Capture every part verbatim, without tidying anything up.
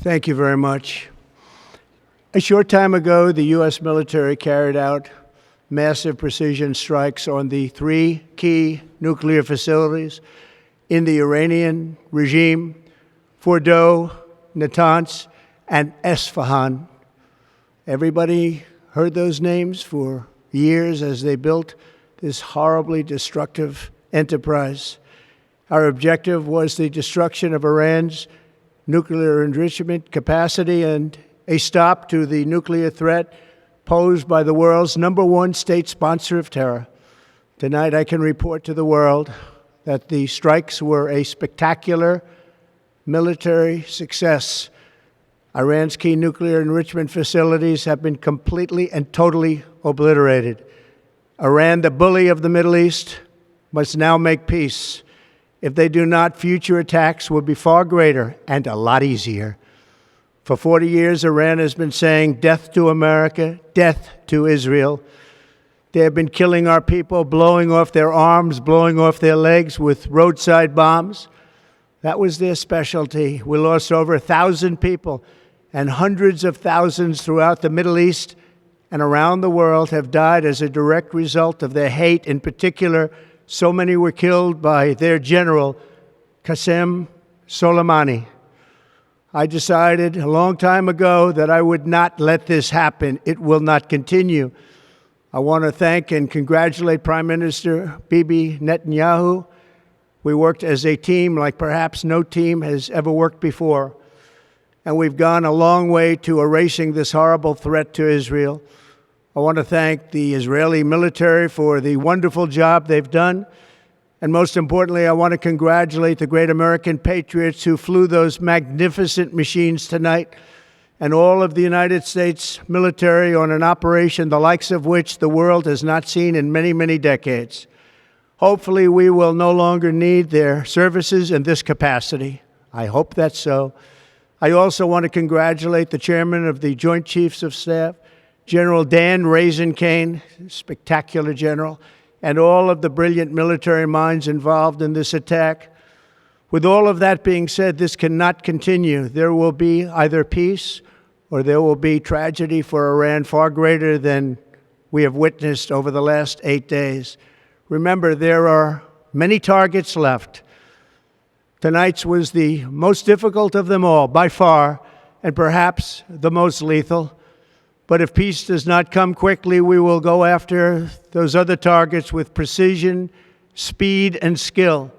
Thank you very much. A short time ago, the U S military carried out massive precision strikes on the three key nuclear facilities in the Iranian regime: Fordow, Natanz, and Esfahan. Everybody heard those names for years as they built this horribly destructive enterprise. Our objective was the destruction of Iran's nuclear enrichment capacity and a stop to the nuclear threat posed by the world's number one state sponsor of terror. Tonight, I can report to the world that the strikes were a spectacular military success. Iran's key nuclear enrichment facilities have been completely and totally obliterated. Iran, the bully of the Middle East, must now make peace. If they do not, future attacks will be far greater and a lot easier. For forty years, Iran has been saying, "Death to America, death to Israel." They have been killing our people, blowing off their arms, blowing off their legs with roadside bombs. That was their specialty. We lost over a thousand people, and hundreds of thousands throughout the Middle East and around the world have died as a direct result of their hate. In particular, so many were killed by their general, Qasem Soleimani. I decided a long time ago that I would not let this happen. It will not continue. I want to thank and congratulate Prime Minister Bibi Netanyahu. We worked as a team like perhaps no team has ever worked before. And we've gone a long way to erasing this horrible threat to Israel. I want to thank the Israeli military for the wonderful job they've done. And most importantly, I want to congratulate the great American patriots who flew those magnificent machines tonight, and all of the United States military on an operation the likes of which the world has not seen in many, many decades. Hopefully, we will no longer need their services in this capacity. I hope that's so. I also want to congratulate the chairman of the Joint Chiefs of Staff, General Dan Raising Cain, spectacular general, and all of the brilliant military minds involved in this attack. With all of that being said, this cannot continue. There will be either peace or there will be tragedy for Iran far greater than we have witnessed over the last eight days. Remember, there are many targets left. Tonight's was the most difficult of them all, by far, and perhaps the most lethal. But if peace does not come quickly, we will go after those other targets with precision, speed, and skill.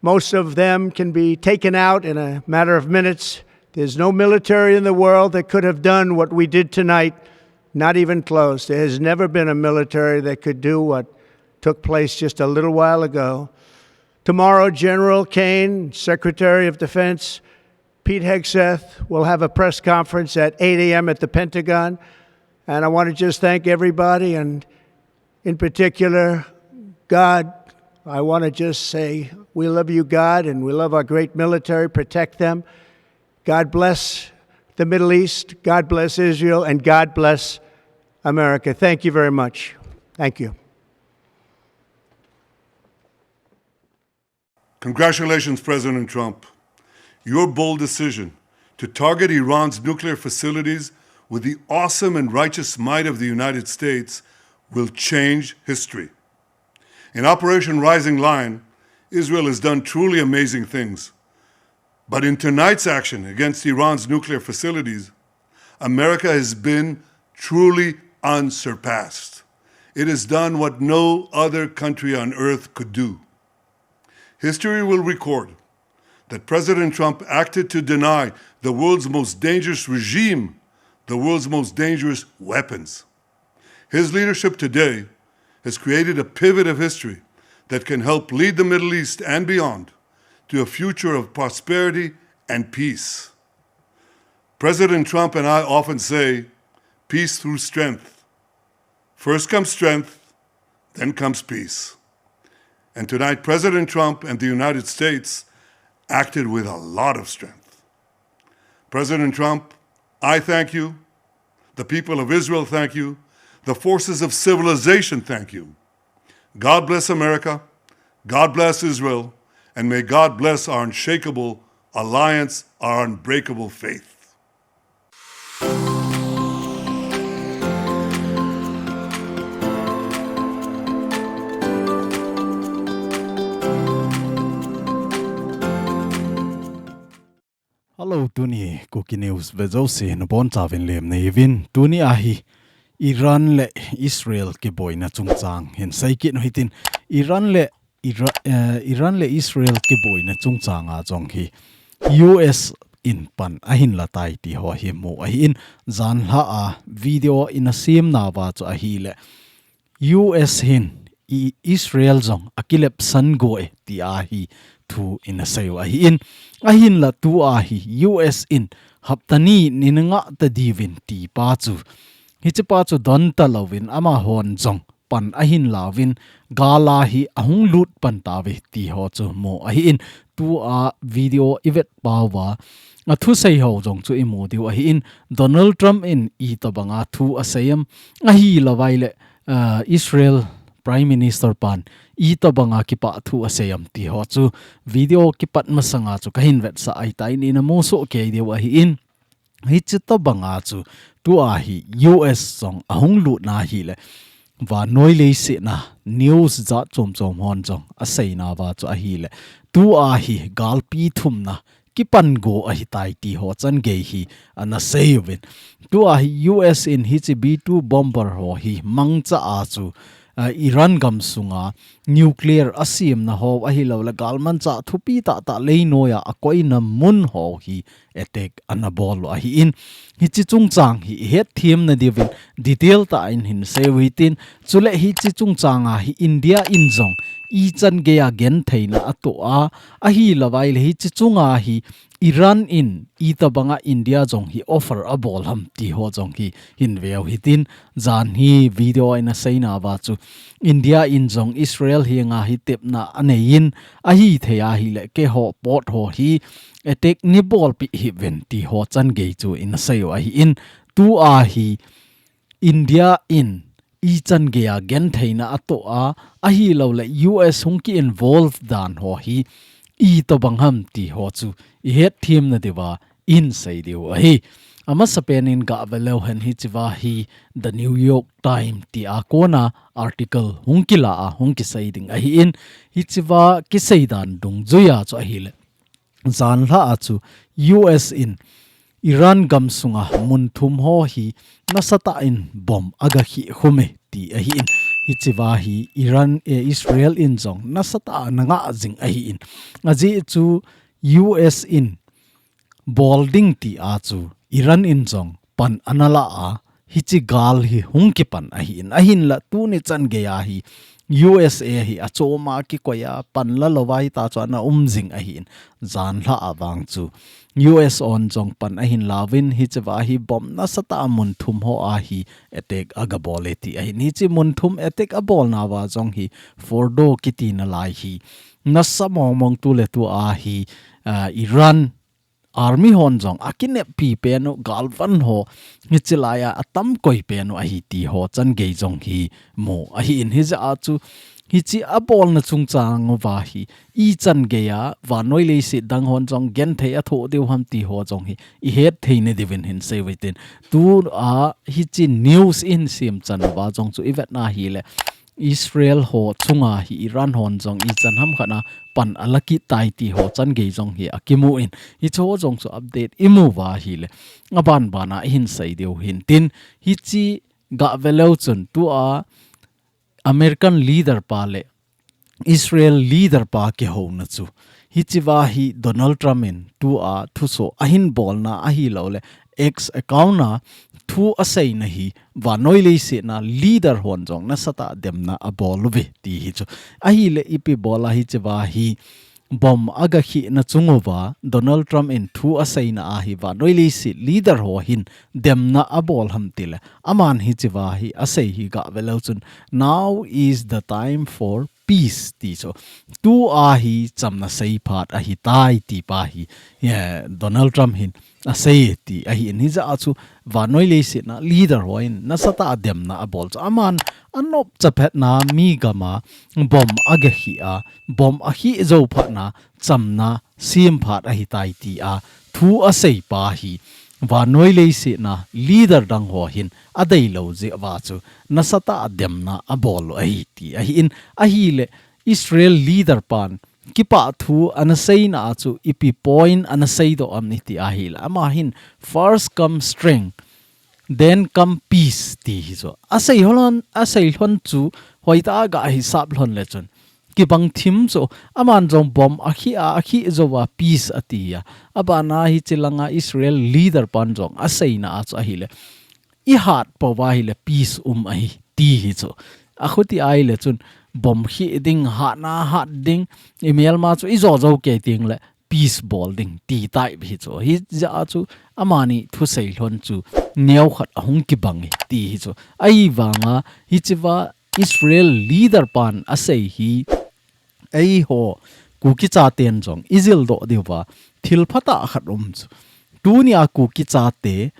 Most of them can be taken out in a matter of minutes. There's no military in the world that could have done what we did tonight, not even close. There has never been a military that could do what took place just a little while ago. Tomorrow, General Cain, Secretary of Defense Pete Hegseth, will have a press conference at eight a m at the Pentagon. And I want to just thank everybody, and in particular, God. I want to just say, we love you, God, and we love our great military. Protect them. God bless the Middle East. God bless Israel, and God bless America. Thank you very much. Thank you. Congratulations, President Trump. Your bold decision to target Iran's nuclear facilities with the awesome and righteous might of the United States will change history. In Operation Rising Lion, Israel has done truly amazing things. But in tonight's action against Iran's nuclear facilities, America has been truly unsurpassed. It has done what no other country on earth could do. History will record that President Trump acted to deny the world's most dangerous regime the world's most dangerous weapons. His leadership today has created a pivot of history that can help lead the Middle East and beyond to a future of prosperity and peace. President Trump and I often say, "Peace through strength." First comes strength, then comes peace. And tonight, President Trump and the United States acted with a lot of strength. President Trump, I thank you. The people of Israel thank you. The forces of civilization thank you. God bless America. God bless Israel. And may God bless our unshakable alliance our unbreakable faith. Hello, tuni Kuki News ve jouse nabonchauvin lemna hiuvin. Tuni ahi Iran le Israel kiboina chungchang hin seikit u hitin. Iran le Ira, eh, Iran le Israel kiboina chungchanga jong hi U S in pan ahin latai ti ho hi mu ahin, janhi a video ina semnauva chu ahile U S hin Israel jong akilepsan go e ti ahi thu ina seiu ahin, ahinla tua hi U S in hapta ni ina ngah ta diuvin ti pa chu, hiche pa chu don talouvin amahon jong pan ahin lauvin, gal a hi ahung lut pan tauve ti ho chu mu ahin, tua video ivet pauva athusei ho jong chu imu diu ahin, Donald Trump in itobanga thu asei em, ahilouvai le, uh, Israel Prime Minister pan itobanga kipah thu asei em ti ho chu video kipat masanga chu kahin vetsah ahitai, ina musoh kei diu ahin. Hiche tobanga chu tua hi U S jong ahung lutna ahile, vannoi leiset a news jat chom chom hon jong aseinauva chu ahile, tua hi galpi thumna kipan go ahitai ti ho changei hi ana seiuvin. Tua hi U S in hiche B two bomber ho hi mangcha a chu, uh, Iran gamsunga nuclear asemna ho ahilouleh galmanchah thupi tahtah leinoiya akoina mun ho hi attack ana bol u ahin, hiche chungchang hi ihet themna diuvin detail tah in hin seiu hitin, chule hiche chungchanga hi India in jong ichan geiya gentheina atoh a, ahilouvai le hiche chunga hi Iran in itobanga India jong hi offer abol ham ti ho jong hi hin veu hitin, janhi video ina seinauva chu India in jong Israel henga hi tepna aneiyin, ahithei ahile keiho port ho hi attack neibolpeh hih uvin ti ho changei chu ina seiu ahin, tua hi India in ichan geiya gentheina atoh a, ahilouleh U S hung ki involve dan ho hi itobang ham ti ho chu ihet themna diuva in sei diu ahi. Amasapen in gah veleu hen, hichea hi The New York Times tia kona article hung kila a hung kisei ding ahin, hichea kisei dan dungjuia chu ahile, janhi a chu U S in Iran gamsunga mun thum ho hi nasatah in bomb aga khih khum e ti ahin, hichea hi Iran, eh, Israel in jong nasatah a ana ngah jing ahin, ajeh chu U S in bol ding tia chu Iran in jong pan ana la a, hiche gal hi hung kipan ahin, ahinla tuni chan geiya hi U S A hi achom a kikoi a pan la louva hita chu ana um jing ahin, janhi a vang chu U S hon jong pan ahin lauvin, hichea hi bomb nasatah a mun thum ho a hi attack aga bol e ti ahin, hiche mun thum attack abolnauva jong hi Fordow kiti nalai hi nasa mong mong tuletua hi, ah, Iran army hon jong akineppi pen u, galvan ho hiche laiya atam koi pen u ahi ti ho changei jong hi mu ahin, hijeh a chu hiche abolna chungchang uva hi ichan geiya vannoi leiset dang hon jong genthei athoh diu ham ti ho jong hi ihet theina diuvin hin seiu hitin, tua hiche news in semchan uva jong chu ivetna hile, Israel ho chunga hi Iran hon jong ichan hamkhat a pan ala kit tai ti ho changei jong hi akimun, hiche ho jong chu update imu uva ahile, aban bana ihin sei diu hintin, hiche gah veleu chun tua American leader pa le Israel leader pa kihouna chu, hichea hi Donald Trump in tua thuso ahin bolna ahilouleh X account a thu aseina hi vannoi leiset a leader hon jong nasatah a demna abol uve ti hi chu. Ahile ipi bola hichea hi bomb aga khihna chung uva Donald Trump in thu aseina a hi vannoi leiset leader ho hin demna abol ham tile, aman hichea hi asei hi gah veleu chun, "Now is the time for peace ti chu. Tua hi chamna seiphat ahitai ti pa hi, eh, Donald Trump hin asei ti ahi in. Hijeh a chu vannoi leiset a leader ho in nasatah a demna abol chu. Aman anop chaphetna mi gam a bomb agakhih a, bomb akhih jou phatna chamna semphat ahitai ti a thu asei pa hi vannoi leiset a leader dang ho hin adeilou jeh uva chu nasatah a demna abol u ahi ti ahi in. Ahile Israel leader pan kipah thu ana seina a chu ipi point ana seidoh am iti ahile, ama hin first come strength, then come peace ti hi chu. Asei lhon, asei lhon chu hoitah a gahisap lhon le chun kibang thim chu, aman jong bomb akhih a, akhih jou a peace ati a. Abana hiche langa Israel leader pan jong aseina a chu ahile, ihat pou va ahile peace um ahi ti hi chu. Akhuti ahile chun bomb khih ding, hatna hat ding, imelma chu ijo jou kei ding le peace bol ding ti type hi chu. Hijeh a chu amani thusei lhon chu neokhat ahung kibang e ti hi chu. Ahivanga hichea Israel leader pan asei hi eiho Kuki chaten jong ijildoh diuva thil phatah khat um chu. Tunia Kuki chate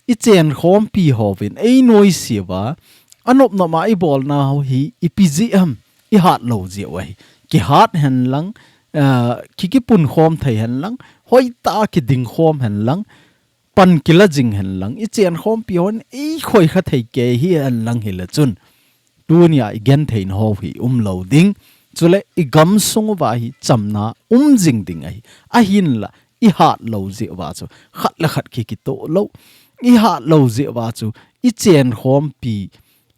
ichenkhompi hovin einoise uva, anop nop a ibolna ho hi ipi jeh ham, ihat lou jeh u ahi. Kihat hen lang, ah, ki, kipunkhom thei hen lang, hoitah a kidingkhom hen lang, pan kila jing hen lang, ichenkhompi hon eikhoi kha thei kei hi hen lang hile chun, tunia igentheina ho hi umlou ding. Chule igamsung uva hi chamna um jing ding ahi. Ahinla ihat lou jeh uva chu khat le khat ki, kitoh lou. Ihat lou jeh uva chu ichenkhompi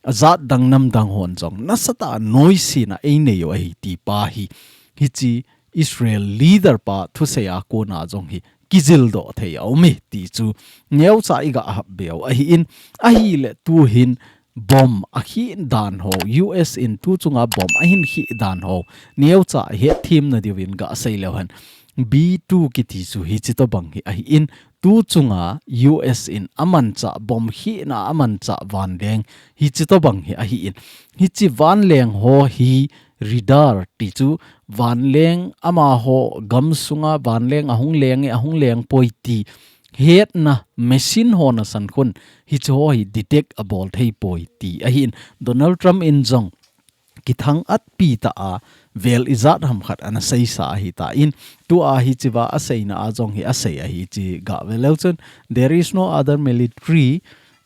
ajat dang nam dang hon jong nasatah a noisena einei u ahi ti pa hi, hiche Israel leader pa thusei a kona jong hi kijildoh thei aum e ti chu neocha iga hap be u ahi in. Ahile tuhin bomb akhih dan ho, U S in tu chunga bomb ahin khih dan ho neocha hetthem na diuvin gasei leu hen, B two kiti chu hiche tobang hi ahi in. Tu chunga U S in amanchah bomb khihna amanchah vanleng hiche tobang hi ahi in. Hiche vanleng ho hi radar ti chu, vanleng amaho gamsunga vanleng ahung leng e, ahung leng poi ti hetna machine ho nasan khun hiche ho hi detect abol thei poi ti ahi in. Donald Trump in jong kithang-atpi tah a vel ijat ham khat ana seisa ahitan, tua hichea aseina a jong hi asei ahi, hiche gave leu chun, "There is no other military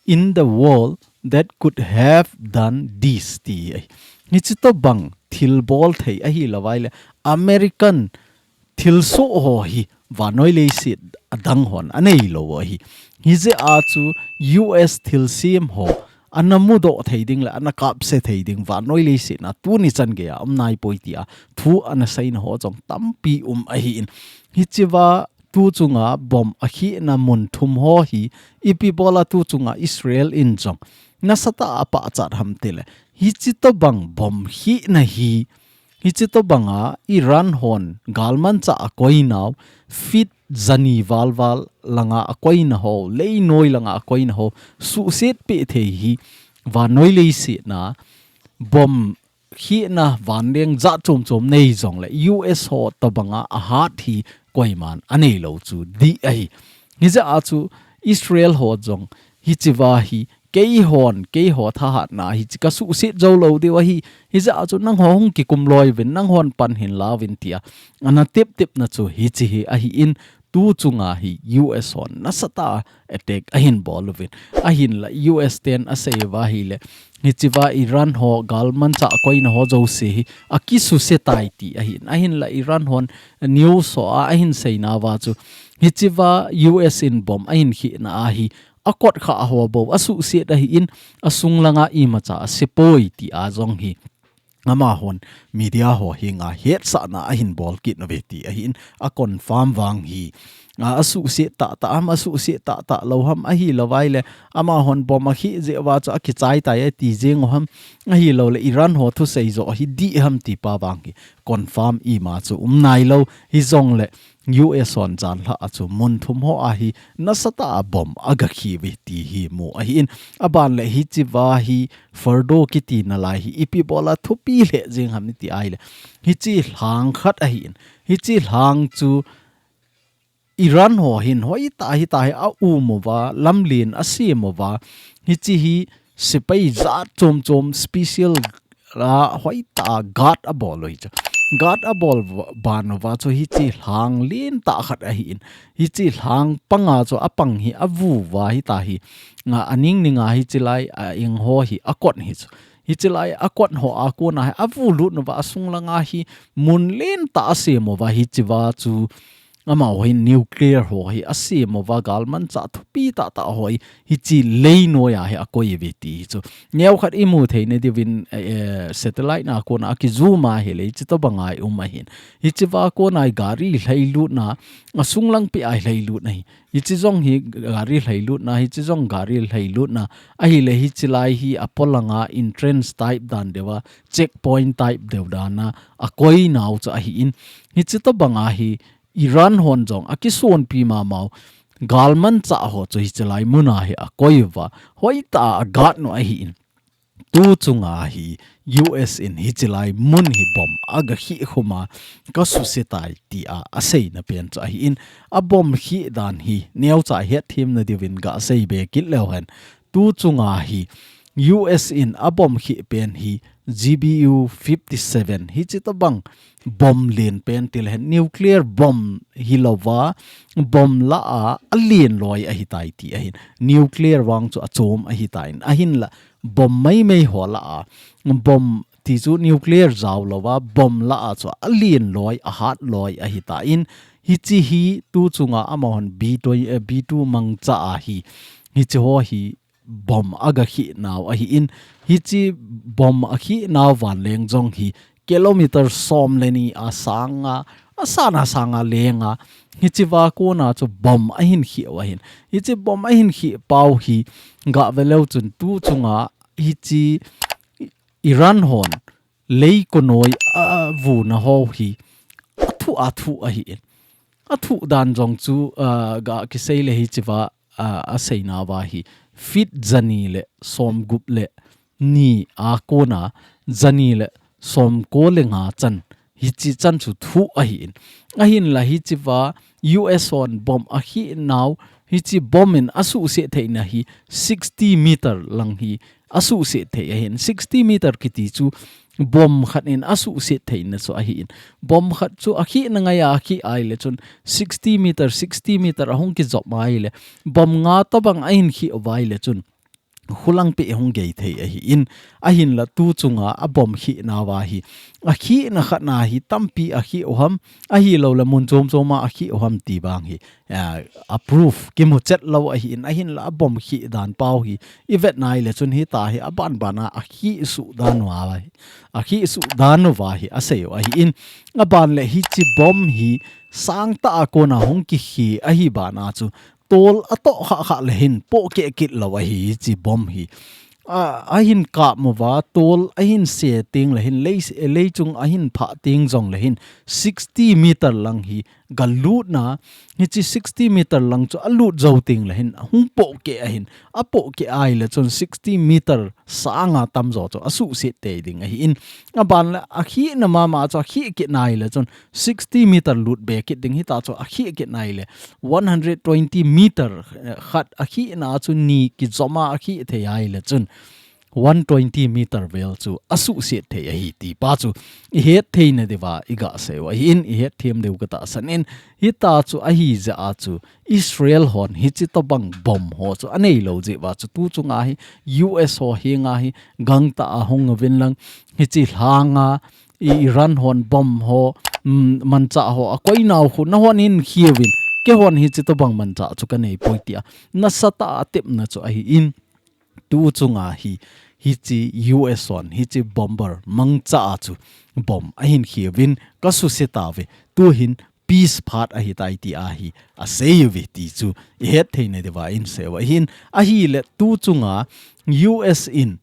in the world that could have done this," ti ahi. Hiche tobang thilbol thei ahilou vaile American thilsoh ho hi vannoi leiset adang hon anei lou u ahi. Hijeh a chu U S thilsem ho ana mudoh thei ding le ana kapse thei ding vannoi leiset a tuni chan geiya um naipoi tia thu ana seina ho jong tampi um ahi in. Hichea tu chunga bomb akhihna mun thum ho hi ipi bola tu chunga Israel in jong nasatah a apachat ham tile, hiche tobang bomb khihna hi Hiche tobanga Iran hon galmanchah akoinau, feet jani valval langa akoina ho, leinoi langa akoina ho, suhsetpeh thei hi vannoi leiset a bomb khihna vanleng jat chom chom nei jongle U S ho tobanga ahat hi koiman anei lou chu dih ahi. Hijeh a chu Israel ho jong hichea hi Keihon, keiho thahatna hiche kasuhset jou lou diu ahi. Hijeh a chu nangho hung kikum loi uvin, nanghon pan hin la uvin tia ana teptepna chu hiche hi ahi in, tu chunga hi U S hon nasatah a attack ahin bol uvin. Ahinla U S ten asei uva ahile, hichea Iran ho galmanchah koina ho jouse hi akisuhset tai ti ahi in. Ahinla Iran hon news ho a ahin seinauva chu, hichea U S in bomb ahin khihna ahi, akot kha ho bou asuhset ahi in, asung langa imacha asepoi tia jong hi amahon media ho henga hetsahna ahin bol kit nauve ti ahi in, aconfirm vang hi, a, asuhset tahtah ham, asuhset tahtah lou ham, ahilou vaile amahon bomb akhih jeh uva chu akichai tai ati jeng u ham, ahiloule Iran ho thusei joh hi dih ham ti pa vang hi confirm ima chu um nailou. Hijongle U S hon janhi a chu mun thum ho a hi nasatah a bomb aga khi uve ti hi mu ahin, aban le hiche va hi Fordow kiti nalai hi ipi bola thupi lheh jeng ham iti ahile, hiche lhang khat ahin, hiche lhang chu Iran ho hin hoitah a hitia hi a um uva, lamlen a sem uva, hiche hi sepai jat chom chom special a hoitah a guard a bol u hi chu. Guard a bol ban uva chu hiche lhang lentah khat ahin. Hiche lhang panga chu a pang hi a vu uva hitia hi. Nga a ning ning a hiche lai a eng ho hi a kot hi chu. Hiche lai a kot ho a kona hi a vu lut uva a sung langa hi mun lentah a sem uva hiche va chu Amaho hin nuclear ho hi a sem uva, galmanchah thupi tah tah ho hi, hiche lei noiya hi a koi uve ti hi chu. Neo khat i mu theina diuvin, eh, eh, satellite na kona a ki zoom a hile, hiche tobang a i um ahin. Hiche va kona i gari lhailutna, a sunglang pi a i lhailutna hi. Hiche jong hi gari lhailutna, hiche jong gari lhailutna. Ahile hiche lai hi a polanga entrance type dan deuva, checkpoint type deu dana, a koi nau chu ahin. Hiche tobang a hi, Iran hon jong a kisonpi mamau, galmanchah ho chu hiche lai muna hi a koi uva, hoitah a guard u ahin. Tu chunga hi U S in hiche lai mun hi bomb aga khi khum a ka suse tai tia a seina pen chu ahin, a bomb khi dan hi neocha hetthemna diuvin ga sei be kit leu hen. Tu chunga hi U S in a bomb khi pen hi G B U fifty seven hiche tobang bomb len pen ti lehen nuclear bomb hilouva, bomb lah a, a len loi ahitai ti ahin. Nuclear vang chu a chom ahitan. Ahinla bomb maimai ho lah a, bomb ti chu nuclear jao louva, bomb lah a chu a len loi, a hat loi ahitan. Hiche hi tu chunga amahon B two, eh, B two mangcha a hi. Hiche ho hi bomb aga khi nau ahin, hiche bomb a khi nau vanleng jong hi kilometer som le ni a sanga, a sana sanga lenga, hiche va kona chu bomb ahin khi u ahin. Hiche bomb ahin khi pau hi ga ve leu chun tu chunga hiche Iran hon lei konoi a vuna ho hi a thu a thu ahin. A thu dan jong chu, ah, ga kisei le hiche va, ah, a seina va hi feet jani le somgup le ni a kona jani le somko le nga chan hiche chan chu thu ahin. Ahinla hiche va U S hon bomb a khi nau hiche bomb in a suhset theina hi sixty meter lang hi a suhset thei ahin. Sixty meter kiti chu bomb khat in a suhset theina chu ahin. Bomb khat chu a khina ngai a khi ahile chun sixty meter, sixty meter a hung kijop ahile bomb nga tobang ahin khi uva ahile chun khulang pi hung gei thei ahin. Ahinla tu chunga a bomb khi nau va hi, a khina khat na hi tampi a khi u ham, ahilou le mun chom chom a a khi u ham ti vang hi, ah, a proof kimu chet lou ahin, ahinla a bomb khi dan pau hi i vet nai le chun hitia hi a ban ban a a khi suh dan uva hi, a khi suh dan uva hi a sei u ahin. Aban le hiche bomb hi sangtah a kona hung kikhia ahi bana chu tol a toh kha kha le hin pohkeh kit lou ahi hiche bomb hi. A, ahin kap mo uva, tol ahin se teng le hin, lei, lei chung ahin phah teng jong le hin, sixty meter lang hi ga lutna, hiche sixty meter lang chu a lut jou teng le hin, hung pohkeh ahin, a pohkeh ahile chun sixty meter sanga tamjo chu a suhset tei ding ahin, aban le a khina mama chu a khi kit nai le chun sixty meter lut be kit ding hita chu a khi kit nai le one hundred twenty meter, eh, khat a khina chu ni kijom a a khi thei ahile chun one twenty meter vel chu a suhset thei ahi ti pa chu i het theina diuva i ga sei u ahin, i het them diu ka tahsan in, hita chu ahi jeh a chu Israel hon hiche tobang bomb ho chu a nei lou jeh uva chu tu chunga hi U S ho henga hi gangtah a hung uvin lang hiche lhanga i Iran hon bomb ho, mm, manchah ho a koi nau khu nahon hin khi uvin, keihon hiche tobang manchah chu ka nei poi tia nasatah a tepna chu ahin. Tu chunga hi, hiche U S hon, hiche bomber mangcha a chu bomb ahin khi uvin ka suse tauve. Tu hin peace phat ahitai tia hi a sei uve ti chu i het theina diuva in sei u ahin. Ahile tu chunga U S in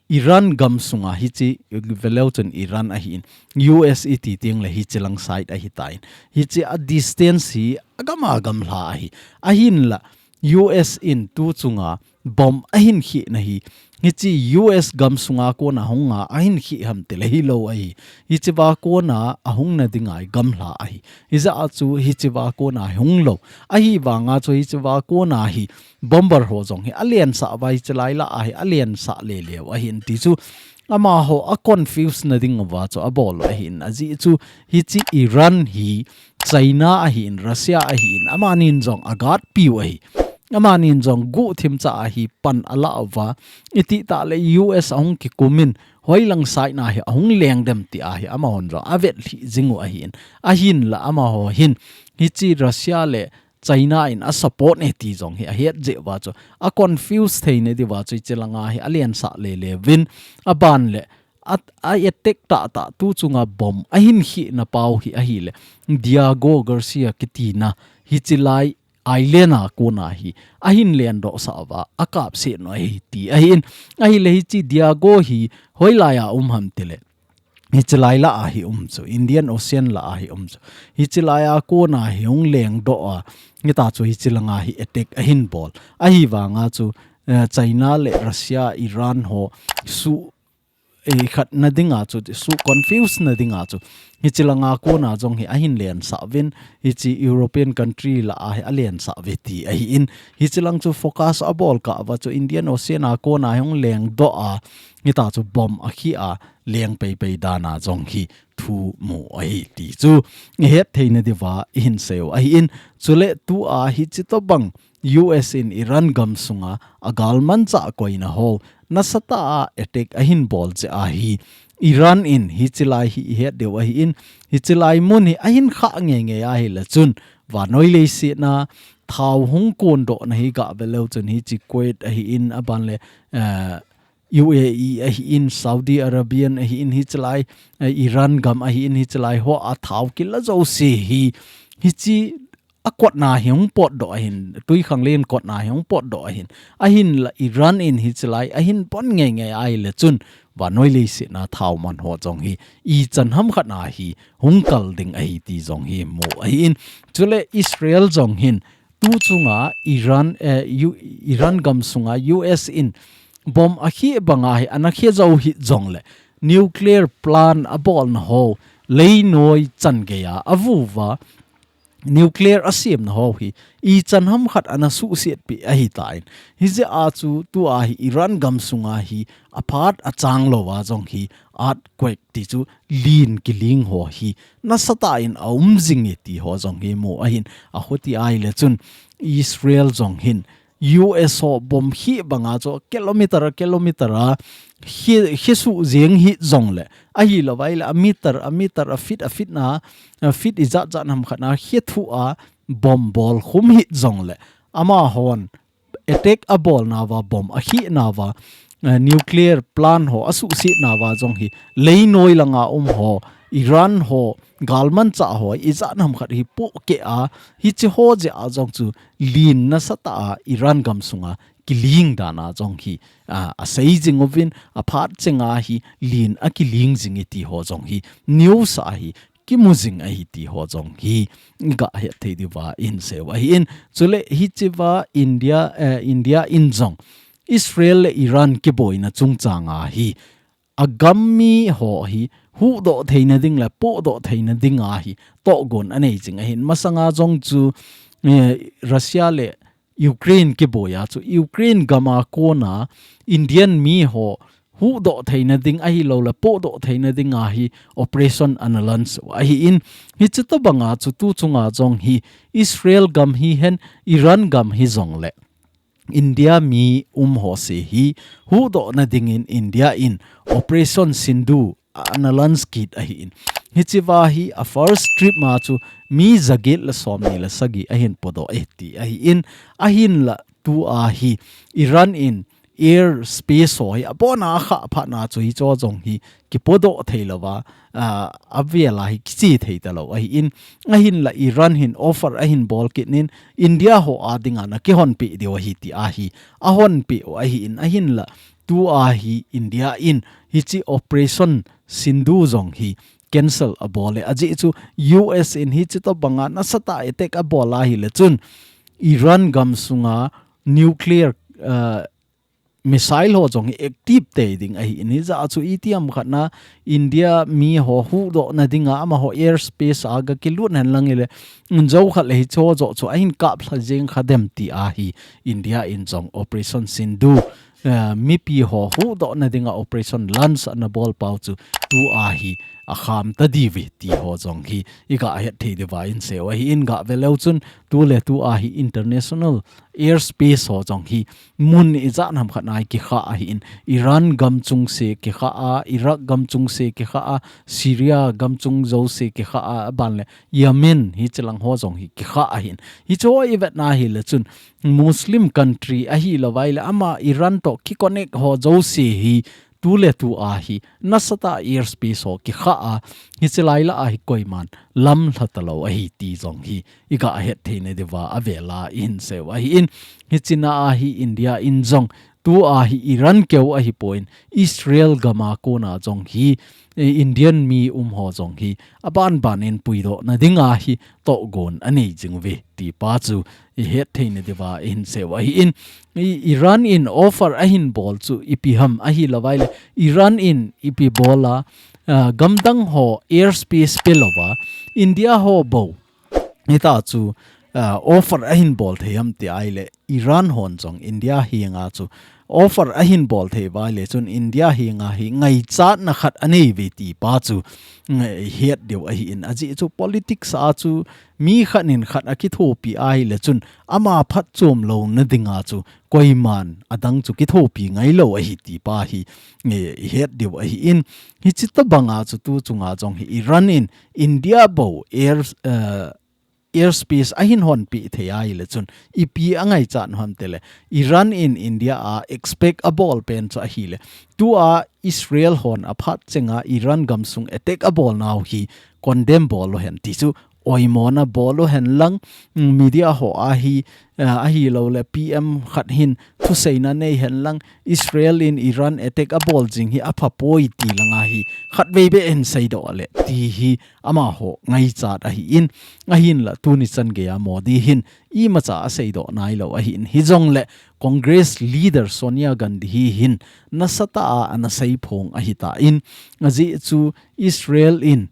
Iran gam sunga hiche, veleu chun Iran ahin, U S iti teng le hiche lang side ahitan. Hiche a distance hi agam agam lha ahi. Ahinla U S in tu chunga bomb ahin khehna hi, hiche U S gam sunga kona hunga ahin khe ham tile hilou ahi. Hiche va kona ahung nadinga hi gamla ahi. Hijeh a chu hiche va kona hi hunglou. Ahivanga chu hiche va kona hi bomber ho jong hi alensah uva hiche lai lah a hi alensah leleu ahin ti chu amaho a confuse nading uva chu abol u ahin ajeh chu hiche Iran hi China ahin, Russia ahin, amanin jong aguard piu ahi. Amanin jong guhthim cha ahi pan alah uva. Itih tah le U S ahung kikum in, hoilang side na hi ahung leng dem ti ahi, amahon jong avet lhih jing u ahin. Ahinla amaho hin, hiche Russia le China in a support e ti jong hi ahet jeh uva chu, a confuse theina diuva chu, hiche langa hi alensah lele uvin, aban le, a, a attack tahtah tu chunga bomb ahin khehna pau hi ahile, Diego Garcia kitina, hiche lai island a kona hi ahin lendoh sah uva, akapset u ahi ti ahin, ahile hiche Diego hi hoilai a um ham tile, hiche lai lah a hi um chu, Indian Ocean lah a hi um chu, hiche lai a kona hi hung lengdoh a, hitia chu hiche langa hi attack ahin bol, ahivanga chu, eh, China le Russia, Iran ho su, eh, khat nadinga chu, su confuse nadinga chu, hiche langa kona jong hi ahin lensah uvin, hiche European country lah a hi alensah uve ti ahin, hiche lang chu focus abol kah uva chu Indian Ocean a kona hi hung lengdoh a, hitia chu bomb akheh a, leng peipei dan a jong hi thu mu ahi ti chu ihet theina diuva ihin sei u ahin, chule tua hiche tobang U S in Iran gam sunga agalmanchah koina ho nasatah a attack ahin bol jeh a hi Iran in hiche lai hi ihet diu ahin, hiche lai mun hi ahin khah ngeingei ahile chun vannoi leiset a thao hung kondohna hi gaveleu chun hiche Kuwait ahin, aban le, eh, U A E ahin, Saudi Arabian ahin, hiche lai, eh, Iran gam ahin, hiche lai ho a thao kila jouse hi, hiche a kotna hi hung potdoh ahin, twikhanglen kotna hi hung potdoh ahin, ahinla Iran in hiche lai ahin pon ngeingei ahile chun vannoi leiset a thao man ho jong hi ichan ham khat a hi hung kal ding ahi ti jong hi mu ahin, chule Israel jong hin tu chunga Iran, eh, U-, Iran gam sunga U S in bomb akheh banga hi ana khe jou hih jongle nuclear plant abolna ho leinoi chan geiya avu uva nuclear asemna ho hi ichan ham khat ana suhset peh ahitan. Hijeh a chu tua hi Iran gam sunga hi aphat achang louva jong hi earthquake ti chu lin kiling ho hi nasatah in aum jing e ti ho jong hi mu ahin, akhuti ahile chun Israel jong hin U S ho bomb kheh banga chu kilometer, kilometer a khe, khe suh jeng hih jongle, ahilouva ahile a meter, a meter, a feet, a feet na, a feet ijat jat ham khat na khe thuh a bomb bol khum hih jongle, amahon attack abolnauva, bomb akhehnauva, eh, nuclear plant ho asuhsetnauva jong hi leinoi langa um ho, Iran ho, galmanchah ho, ijat ham khat hi pohkeh a, hiche ho jeh a jong chu lin nasatah a Iran gam sunga kiling dan a jong hi, a, asei jing uvin, aphat chenga hi lin akiling jing e ti ho jong hi news a hi kimu jing ahi ti ho jong hi iga het thei diuva ihin sei u ahin. Chule hichea India, eh, India in jong Israel le Iran kiboina chungchanga hi agam mi ho hi huhdoh theina ding le pohdoh theina dinga hi tohgon anei jing ahin. Masanga jong chu, eh, Russia le Ukraine kiboia chu Ukraine gama kona Indian mi ho huhdoh theina ding ahilou le pohdoh theina dinga hi operation ana launch u ahin, hiche tobanga chu tu chunga jong hi Israel gam hihen Iran gam hijongle India mi um ho se hi huhdohna dingin India in Operation Sindoor ana launch kit ahin. Hichea hi a first trip ma chu mi jaget le somni le sagi ahin podoh e ti ahin. Ahinla tua hi Iran in air space ho hi abona akhah phatna chu hicho jong hi kipodoh theilouva, a, avela hi kiche thei talou ahin. Ahinla Iran hin offer ahin bol kit in India ho a dinga ana kihonpeh diu ahi ti ahi. Ahonpeh u ahin, ahinla tua hi India in hichi Operation Sindoor jong hi cancel abol e. Ajeh chu U S in hichi tobanga nasatah attack abol ahile chun Iran gamsunga nuclear, uh, missile ho jong hi active tei ding ahin, hijeh a chu itiham khatna India mi ho huhdohna dinga amaho airspace a gakilut henlang hile, unjou khat le hicho joh chu ahin kaplha jeng kha dem ti ahi India in jong Operation Sindoor, eh, mipi ho huhdohna dinga Operation Launch ana bol pau chu tua hi akham tadiuve ti ho jong hi iga het thei diuva inseiu ahin, gave leu chun tu le tua hi international airspace ho jong hi mun ijat ham khat nai kikha ahin, Iran gamchung se kikha a, Iraq gamchung se kikha a, Syria gamchung jouse kikha a, aban le Yemen hichilang ho jong hi kikha ahin. Hicho ivetna hile chun Muslim country ahilou vaile ama Iran to kiconnect ho jouse hi tu le tua hi nasatah airspace ho kikha a, hichi laila a hi koiman lamlha talou ahi ti jong hi iga het theina diuva avela ihin seiu ahin, hichina a hi India in jong tua hi Iran keu ahipon Israel gama kona jong hi, eh, Indian mi um ho jong hi abanban in puidohna dinga hi togon anei jinguve ti pa chu ihet theina diuva ihin seiu ahin, i Iran in offer ahin bol chu ipi ham ahilou vaile Iran in ipi bola, ah, gamdang ho airspace pelouva India ho bou hita chu, ah, offer ahin bol thei ham ti ahile Iran hon jong India henga chu offer ahin bol thei vaile chun India henga hi ngaichatna khat aneiuve ti pa chu, mm, het diu ahin, ajeh chu politics a chu mi khat in khat akithopi ahile chun ama phatchom louna dinga chu koiman adang chu kithopi ngailou ahi ti pa hi, eh, ihet diu ahin, hichi tobanga chu tu chunga jong hi Iran in India bou air, eh, airspace ahin honpi thei ahile chun ipi angaichat u ham tile Iran in India a expect abol pen chu ahile tua Israel hon aphat chenga Iran gamsung attack abolnau hi condemn bol uhen ti chu oimona bol uhen lang, mm, media ho a hi, ah, ahilou le P M khat hin thuseina nei hen lang Israel in Iran attack abol jing hi apha poi ti langa hi khatvei beh hin seidoh le ti hi amaho ngaichat ahin, ahinla tuni chan geiya Modi hin imacha aseidoh nailou ahin, hijongle Congress leader Sonia Gandhi hi hin nasatah a ana seiphong ahitan, ajeh chu Israel in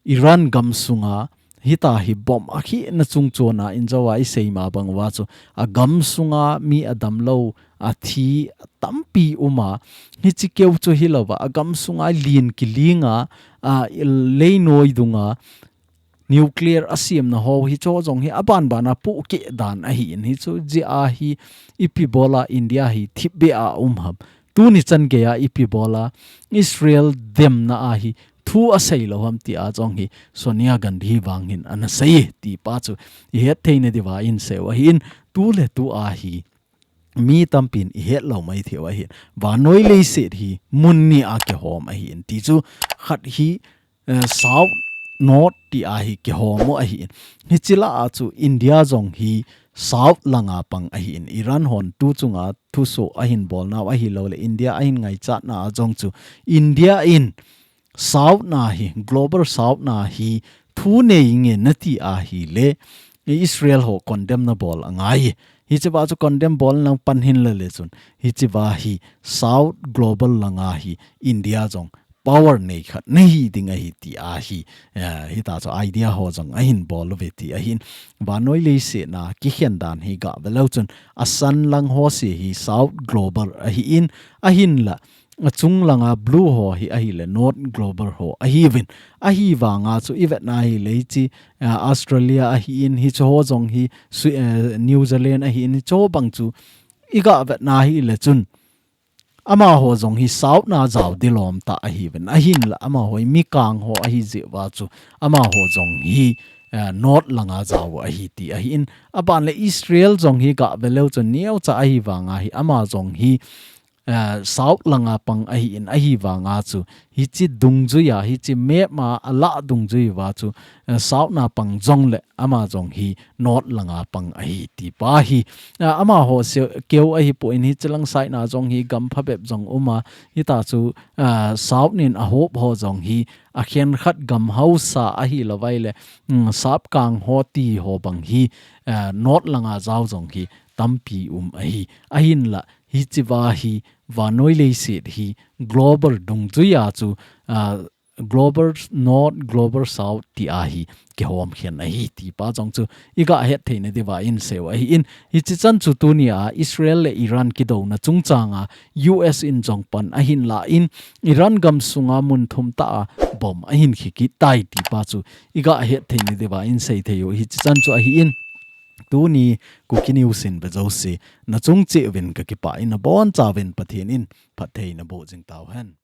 Iran gamsunga hita hi bomb akhehna chungchona injou a isei ma bang uva chu agamsunga mi adamlou athi tampi uma, hichi keu chu hilouva agamsunga lin kilinga, a, leinoi dunga nuclear asemna ho hicho jong hi abanbana pohkeh dan ahin, hichu jeh a hi ipi bola India hi thipbeh a um ham. Tuni chan geiya ipi bola Israel demna a hi thu aseilou ham tia jong hi Sonia Gandhi vang hin ana sei ti pa chu ihet theina diuva inseiu ahin, tu le tua hi mi tampin ihet lou maitheiu ahin. Vannoi leiset hi mun ni a kihom ahin ti chu khat hi, eh, South North tia hi kihom u ahin. Hichi lah a chu India jong hi South langa pang ahin. Iran hon tu chunga thuso ahin bolnau ahilou le India ahin ngaichatna a jong chu India in South na hi, Global South na hi thu nei nge nati ahile Israel ho condemn na bol angai. Hichiva chu condemn bol nang pan hin la le chun hichiva hi South Global langa hi India jong power nei khat nahi ding ahi ti ahi, eh, hita chu idea ho jong ahin bol uve ti ahin. Vannoi leiset na kikhen dan hi gave leu chun asan lang ho se hi South Global ahin, ahinla achung langa blue ho hi ahile North Global ho ahiuvin. Ahivanga chu ivetna hile hichi, eh, Australia ahin, hicho ho jong hi Swi-, eh, New Zealand ahin, hicho bang chu iga vetna hile chun amaho jong hi South na jao dilom ta ahiuvin. Ahinla amaho hi mikang ho ahi jeh uva chu amaho jong hi, eh, North langa jao ahi ti ahin. Aban le Israel jong hi gave leu chun neocha ahivanga hi ama jong hi eh, South langa pang ahi in ahi vanga chu, hichi dungjuia, hichi map ma ala dungjui va chu, eh, South na pang jong le ama jong hi North langa pang ahi ti pa hi. Eh, ama ho se keu ahi po in hichi lang side na jong hi gam phabep jong uma, hita chu, eh, South nin a hop ho jong hi a khen khat gam hausa ahi lo vai le, mm, sap kang ho ti ho bang hi, eh, North langa jao jong hi tampi um ahi. Ahin la, hichi va hi, vanoi leiset hi, global dungjuia chu, ah, global North, global South ti ahi, kihom khen ahi, ti pa jong chu, iga het theina diva in seu ahi in, hichi chan chu tunia, Israel le Iran kidouna chungchanga, U S in jong pan ahin la in, Iran gam sunga mun thum ta a, bom ahin khikit tai, ti pa chu, iga het theina diva in sei thei u, hichi chan chu ahi in, tuni Kuki News in be jouse, na chung cheh uvin ka kipah in na bon chauvin Pathen in phatthei na boh jing tau hen.